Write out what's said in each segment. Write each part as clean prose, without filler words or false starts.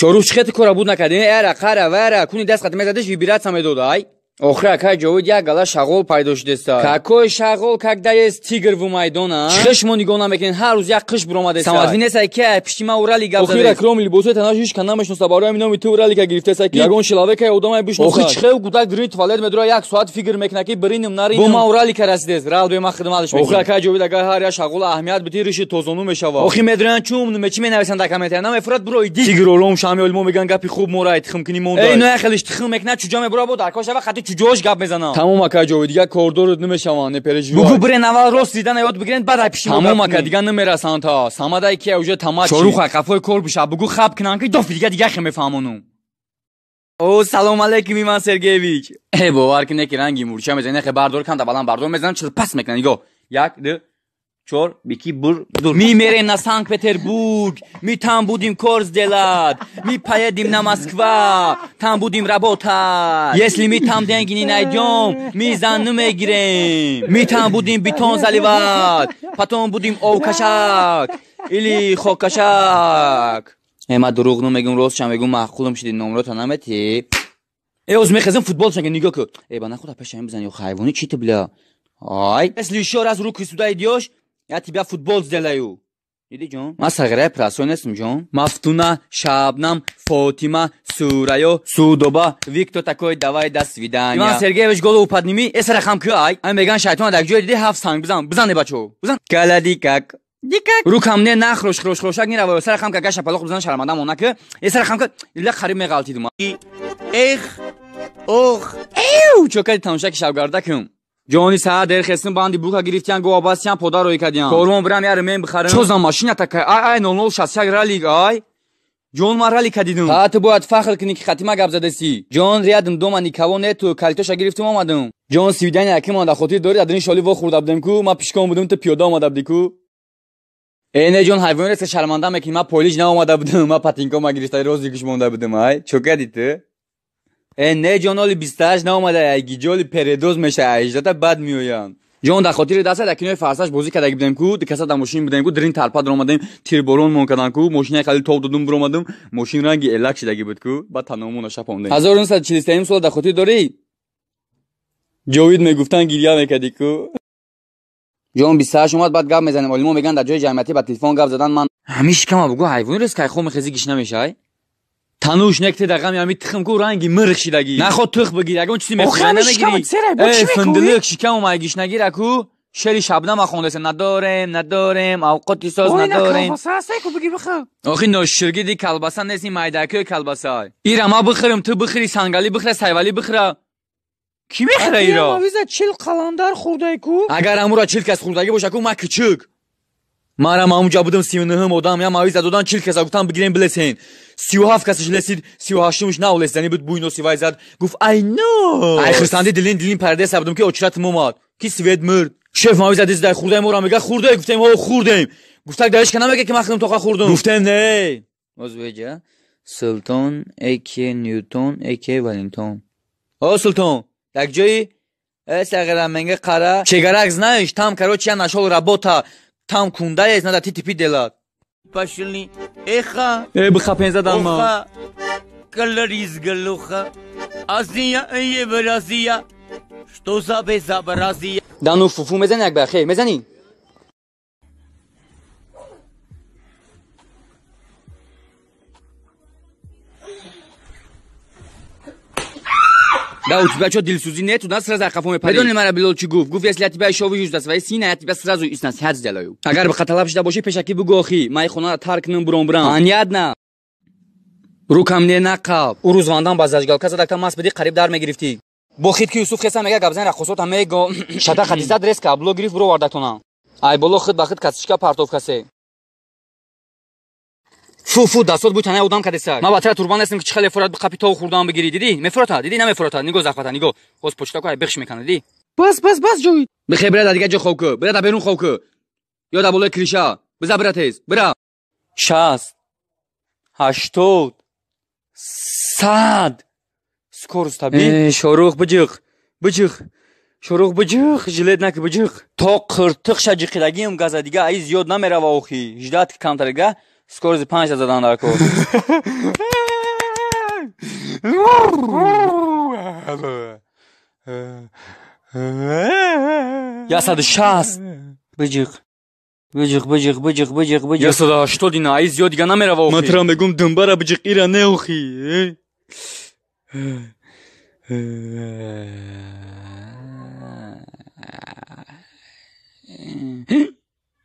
Шорух чӣ хети кора буд накардӣ? Эра, қара, вара, куни даст қат мезадиш, вибрация медод, ай? Охир акай Ҷовид як гала шағол пайдо шудеста. Какой шағол, когда есть тигр в майдон, а? Чӣ хел шумо нигоҳ намекунед? Ҳар рӯз як қиш буромадеста. Самадви несай ки пишти ма Урали гап задест. Охир акром либосои танаш ҳеч кан намешноса, барои ҳамин номи ту Уралика гирифтеса ки ягон шилавекай одамай бишноса. Охир чӣ хел гудак дурини туалет медура як соат фикр мекуна ки бириним нариним. Бо ма Уралика расидест. Рал бе ма хидматш мекунам. Охир акай Ҷовид агар ҳар як шағол аҳамият битӣ риши тозону мешава. Охир медурян чум нуме чӣ менависанд дар комментария? Намефурад буро иди. Тигр ором шами олимо меган гапи хуб мора тухм кунӣ монда. Эй ноя хелиш тухм мекунад чуҷо мебура бо дар кор шава хати чуҷош гап мезанам. Тамом ака Ҷовид, дигар кордорот намешаванд, не переживай. Бугу бирен аввал рост дидана ёд бигирен, баъд ай пиши мо. Тамом ака, дигар намерасанд та. Самадай ки уже тамад. Шорух ай қафои кор биша, бугу хаб кунан ки дофи дига хе мефаҳмонум. О, салом алейкум Иван Сергеевич. Э, бовар ки неки ранги мурча мезани, нехе бардор канда баланд бардор мезанам, чил пас мекунам. Нигоҳ. 1 2 4 бики бур дур. Ми мерем на Санкт-Петербург, ми там будем кор сделать, ми поедем на Москва, там будем работать. Если мы там деньги не найдем, мы за намегирем. Мы там будем бетон заливать, потом будем овкашак или хокашак. Э, ма дурӯғ намегум, ростшам мегум, маъқулам шиди номрота наметӣ. Э, оз мехезем футбол шага, нигоҳ ку. Э, ба нахуда пешаем бизан, ё хайвони чи ту бля? Ай, если еще раз руки сюда идешь, я тебя футбол сделаю. Иди, ҷон. Ман сағираи прасой нестам, ҷон. Мафтуна, Шабнам, Фотима, Сурайо, Судоба, Виктор такой, давай, до свидания. Иван Сергеевич, голову подними, эсара хам ку, ай. Ай меган шайтон дар ҷой диди ҳафт санг бизан. Бизан, не бачо. Бизан. Калади как. Дикак. Рукам не нахрош, хрош, хрошак нирава. Эсара хам ка шапалоқ бизан шармандам она ку. Эсара хам ку, ила қариб меғалтидум. Эх, ох, эу, чокади тамошаки шабгардакум. Ҷони саат дер хестим банди бука гирифтиян гова бастиян пода рӯй кардиян. Корвон бирам яре мен бихарам. Чо за машина такая? Ай ай 0061 ралик ай. Ҷон ман ралика дидум. Ҳа ту бояд фахр кунӣ ки хатима гап задасӣ. Ҷон рядом дома никого нету, калитоша гирифтум омадум. Ҷон свидания яким омада хотир дорӣ дар дини шоли во хӯрда будем ку, ман пишкон будум ту пиёда омада будӣ ку. Э не ҷон ҳайвон рест шарманда мекунӣ, ман полиш наомада будум, ман патинко ма гирифта рози гӯш монда будум ай. Чо кардӣ ту? Э не ҷон оли 28 наомада, айгиҷоли передоз меша, 18 бад меоянд. Ҷон дар хотири даста дар кинои фарсаш бозӣ кардаги будем ку, ду каса дар мошин будем ку, дирин тарпа даромадем, тирборон мон кардан ку, мошинаи хали тоб додум биромадум, мошин ранги элак шидаги буд ку, баъд таномона шапондем. 1943 сол дар хотир дорӣ? Ҷовид мегуфтан гирья мекардӣ ку. Ҷон 28 омад, баъд гап мезанем. Олимо мегӯянд дар ҷои ҷамъиятӣ ба телефон гап задан ман ҳамин шикама бугу ҳайвони рест кайхо мехезӣ гиш намешай. Тануш некте дар ғами ҳами тухм ку ранги мирх шидагӣ. Наход тухм бигир, ягон чизи мехӯрӣ намегирӣ. Э, финдлик шикамам ай гиш нагира ку. Шери шабнама хондеса надорем, надорем, авқоти соз надорем. Охи ноширги ди калбаса нест, ин майдакӯи калбаса. Ира ма бихӯрам, ту бихӯрӣ, сангалӣ бихӯра, сайвалӣ бихӯра. Кӣ мехӯра ира? Мавиза 40 қаландар хӯрдай ку. Агар амура 40 кас хӯрдагӣ боша ку, ма кичик. Марам ҳамунҷа будам 39 одам, я мавиза додан 40 каса гуфтам бигирем билесен. 37 касаш лесид, 38-мш наолес, зани буд буйноси вай зад, гуфт ай но. Ай хурсанди дилин дилин парадеса будам ки очратим омад. Ки свет мурд. Шеф мавиза диз дай хурдаем ора мега хурдаем, гуфтем ҳо хурдем. Гуфтак дар ҳеч ка намега ки ман худам тоқа хурдум. Гуфтем не. Озбеҷа Султон эке Ньютон эке Валентон. О Султон, так ҷои э сағира менга қара. Чегарак знаешь, там короче я нашел работа. Там кунда есть, надо ТТП делать. Пошли. Эха. Э, бихапен задан ма. Калорис галуха. Азия, Евразия. Что за безобразие? Да ну фуфу мезани як бахе, мезани? Да у тебя что, дилсузи нет? У нас сразу қафо мепарӣ. Медонӣ мара Билол чӣ гуфт? Гуфт, если я тебя ещё увижу за своей синой, я тебя сразу из насиҳат сделаю. Агар ба хаталаб шида бошӣ, пешакӣ бугӯ охи. Ман хонаро тарк кунам, буром бурам. Понятно? Рукам не нақаб. Ӯ рӯз вандан ба зажигалка задакта маст бидӣ, қариб дар мегирифтӣ. Бо хит ки Юсуф хеса мега гап зан рақосота мего. Шата хатиса дрес кабло гирифт буро вардактона. Ай боло хит ба хит касичка партов касе. Фу фу дастот буй танаи одам кадеса. Ман ба тара турбан нестам ки чӣ хеле фурат қапи тову хурдаам бигирӣ. Дидӣ? Мефурата? Дидӣ намефурата? Нигоҳ захвата, нигоҳ. Ҳоз почта ку ай бихш мекана, дидӣ? Бас бас бас ҷовид. Бихе бира дар дигар ҷо хоб ку. Бира дар берун хоб ку. Ё дар болои криша. Биза бира тез. Бира. 60 80 100 Скорость таби. Шорух биҷиқ. Биҷиқ. Шорух биҷиқ, жилет наки биҷиқ. То қиртиқша ҷиқидагиам газа дига ай зиёд намерава охи. Ждать камтарига. Скорость 5 задан дар кор. 160. Биҷиқ. Биҷиқ, биҷиқ, биҷиқ, биҷиқ, биҷиқ. 180 дина, ай зиёд дига намерава охи. Ман тра мегум думбара биҷиқ ира не охи.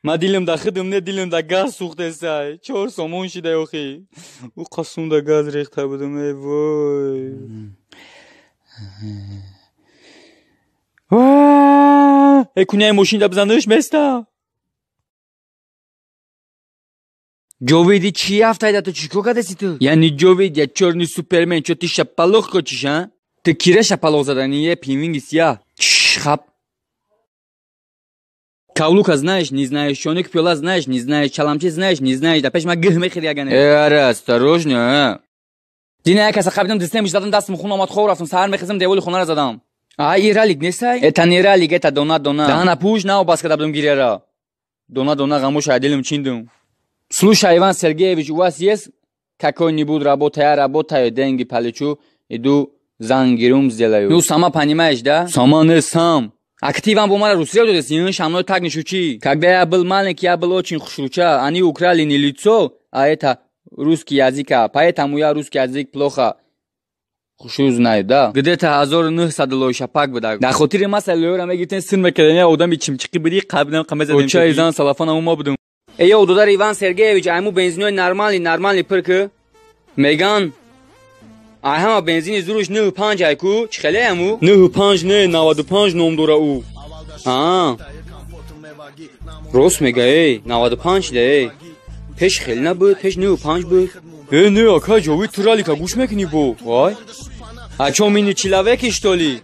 Ма дилам да хидм не, дилам да газ сӯхтесай. 4 сомон шидай охи. Ӯ қасум да газ рехта будум, эй вой. Эй куняи мошин да бизаниш места. Ҷовиди чӣ афтайда ту чӣ кор кардеси ту? Яъне Ҷовид я чёрный супермен, чо ты шапалоқ хочешь, а? Ту кира шапалоқ задани, е пингвинги сия. Чш, хап. Каблука знаешь, не знаешь, чоник пиёла знаешь, не знаешь, чаламчи знаешь, не знаешь, да пеш ма гиҳ мехӯри ягане. Э, ара, осторожно, а. Дина як каса қабидам, дистем задам, дастам хун омад, хоб рафтам, саҳар мехезам, деволи хонаро задам. А, иралик нестай? Это не ралик, это дона дона. Даҳана пӯш, на бас карда будам гиряра. Дона дона ғамоша дилам чиндум. Слушай, Иван Сергеевич, у вас есть какой-нибудь работа? Я работаю, деньги получу, иду зангирум сделаю. Ну, сама понимаешь, да? Сама не сам. А ты, Иван, бумара русрел додеси, со мной так не шучи. Когда я был маленький, я был очень хушруча. Они украли не лицо, а это русский язык. Поэтому я русский язык плохо хушу знаю, да? Где-то 1900 лой шапак буда. Да хотири ма салёра мегиртен сын мекардани одами чимчиқи буди, қабдам қама задем. Оча изан салафана ума будум. Эй, дудар Иван Сергеевич, айму бензинои нормальный, нормальный пир ки. Меган, ай ҳама бензини зуруш 95 ай ку, чӣ хеле аму? 95 не, 95 ном дора ӯ. А. Рост мега, эй, 95 да, эй. Пеш хеле набуд, пеш 95 буд. Э, не, ака Ҷовид, ту ралика гӯш мекунӣ бо? Вай. А чо мини человеки, что ли?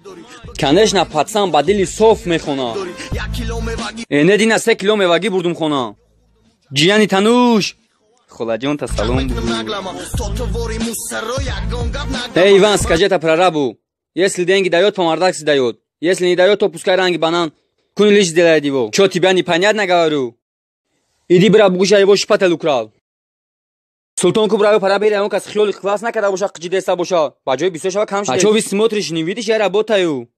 Конечно, пацан ба дили соф мехона. Э, не дина 3 кило мевагӣ бурдум хона. Ҷияни тануш! Холаҷон та салом буду. Эй, Иван, скажи это прорабу. Если деньги дает, помардакси дает. Если не дает, то пускай ранги банан. Кун лишь сделает его. Чё, тебя непонятно говорю? Иди, бра, бугуша его шпатель украл. Султон кубрави пора бери, он кас хиёли класс накарда боша, қиҷидеста боша. Ба ҷои бисёр шава кам шуда. А чё вы смотришь, не видишь, я работаю.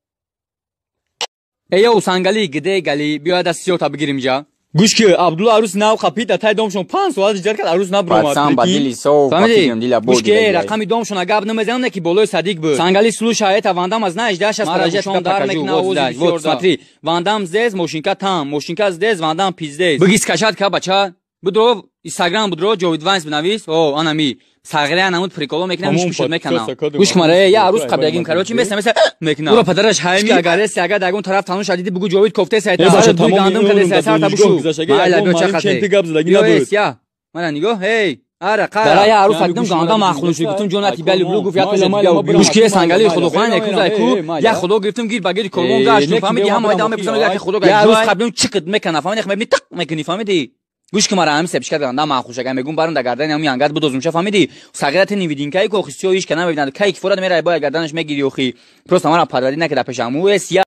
Эй, йоу, Сангали, где Гали? Биё да сиёта бигирим ҷа. Гӯш ки, Абдулла арӯс нав қапид, дар таи домшон 5 соат иҷар кард, арӯс набуромад. Пацан ба дили соф, фаҳмидӣ? Гӯш ки, рақами домшона гап намезанам, не ки болои Садик буд. Сангали, слушай, это Вандама знаешь, да, щас подожди, я покажу. Вот, вот, смотри, Вандам здесь, мошинка там, мошинка здесь, Вандам пиздец. Бигӣ скачать ка, бача. Будро, Инстаграм будро, Ҷовид Вайнс бинавис. О, анами. Сағира намуд приколо мекунам, миш мекунам. Гӯш кун, маре, я арӯс қабдагим, короче, меса меса мекунам. Уро падараш ҳайми, агар эси, агар дагон тараф тануш адиди бугу Ҷовид кофтеса, это бача, тамом гандум кадеса, сар табушу. Майла, биё чақате. Биё эс, я. Мана нигоҳ, эй. Ара, қара. Дара я арӯс адидам, гандам махлун шуд. Гуфтум, ҷона, тебя люблю, гуфт, я тоже тебя люблю. Гӯш ки, Сангали, худохоҳ, некӯз айку. Я худо гирифтум, гир ба гири корвон гашт. Фаҳмиди, ҳама айдам мепурсам, як худо гашт. Я арӯс қабдим чиқит мекана, фаҳмиди, мебини тақ мекунӣ, фаҳмиди? Гӯш ки, мара ҳамин сепишка ганда махуш, агар мегум барам да гардани ҳамин ангат будозумша, фаҳмидӣ? Сағирати невидинкаи ку охи сиё ҳеч ка намебинад, кай ки форад мерай, бояд гарданаш мегири охи. Просто мара падари накарда пешам. Ӯ эс я